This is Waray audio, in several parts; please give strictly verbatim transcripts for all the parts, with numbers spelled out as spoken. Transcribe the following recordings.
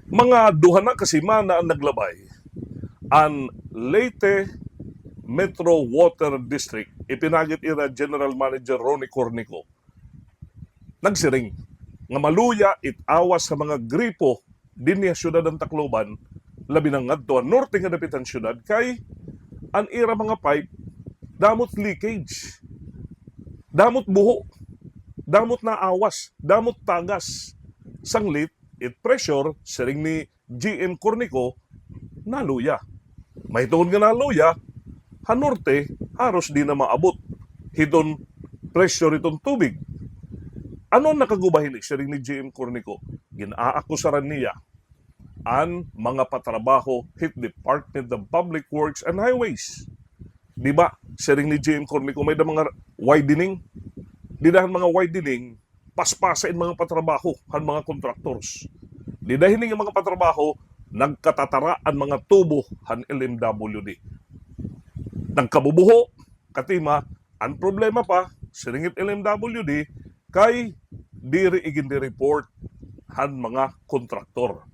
Mga duha na ka semana an naglabay, an Leyte Metro Water District, ipinagit ira General Manager Ronnie Cornico, nagsiring nga maluya it awas sa mga gripo dinhi ha syudad han Tacloban, labi na ngadto han norte nga dapit han syudad, kay an ira mga pipe, damo it leakage, damo it buho, damo it naawas, damo it tagas. Sanglit it pressure, siring ni G M Cornico, naluya. Mahitungod nga naluya, ha norte, haros di na maabot hiton pressure hiton tubig. Ano an nakaguba hini, siring ni G M Cornico? Gin-aakusaran niya an mga patrabaho hit Department of Public Works and Highways. Di ba, siring ni G M Cornico, may-ada mga widening. Dida han mga widening, paspasa in mga patrabaho han mga contractors. Dida hini nga mga patrabaho, nagkatatara an mga tubo han L M W D. Nagkabubuho, katima, an problema pa, siring it L M W D, kay diri iginre-report han mga kontraktor.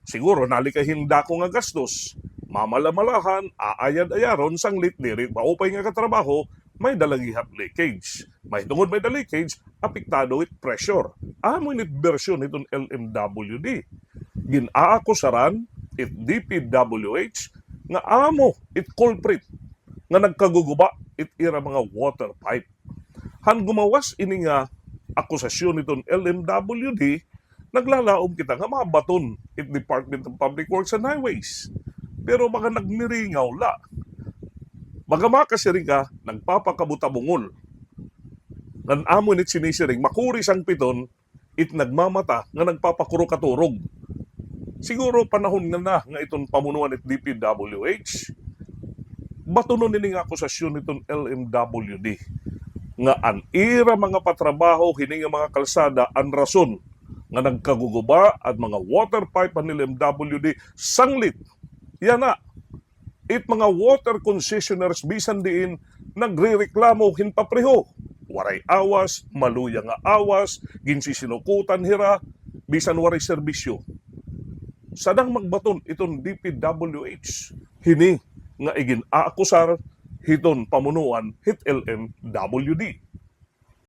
Siguro, nalikay hin dako nga gastos, mamalamalahan, aayad-ayaron, sanglit diri maupay nga katrabaho, may-ada lagi hit leakage. Mahitungod may-ada leakage, apektado it pressure. Amo ini it bersyon hiton L M W D. Gin-aakusaran it D P W H nga amo it culprit nga nagkaguguba it ira mga water pipe. Han gumawas ini nga akusasyon hiton L M W D, naglalaom kita nga mabaton it Department of Public Works and Highways. Pero baga nagmiringaw la. Baga makasiring ka, nagpapakabutabungol. Ngan amo ini it sinisiring, makuri sangpiton it nagmamata nga nagpapakurokaturog. Siguro panahon nga na nga iton pamunuan it D P W H, batunon ini nga akusasyon hiton L M W D nga an ira mga patrabaho hini nga mga kalsada an rason nga nagkaguguba an mga water pipe han L M W D, sanglit yana it mga water concessionaires bisan diin nagrereklamo hin papreho. Waray awas, maluya nga awas, ginsisinukotan hira, bisan waray serbisyo. Sadang magbaton iton D P W H hini nga igin-aakusar hiton pamunuan hit L M W D.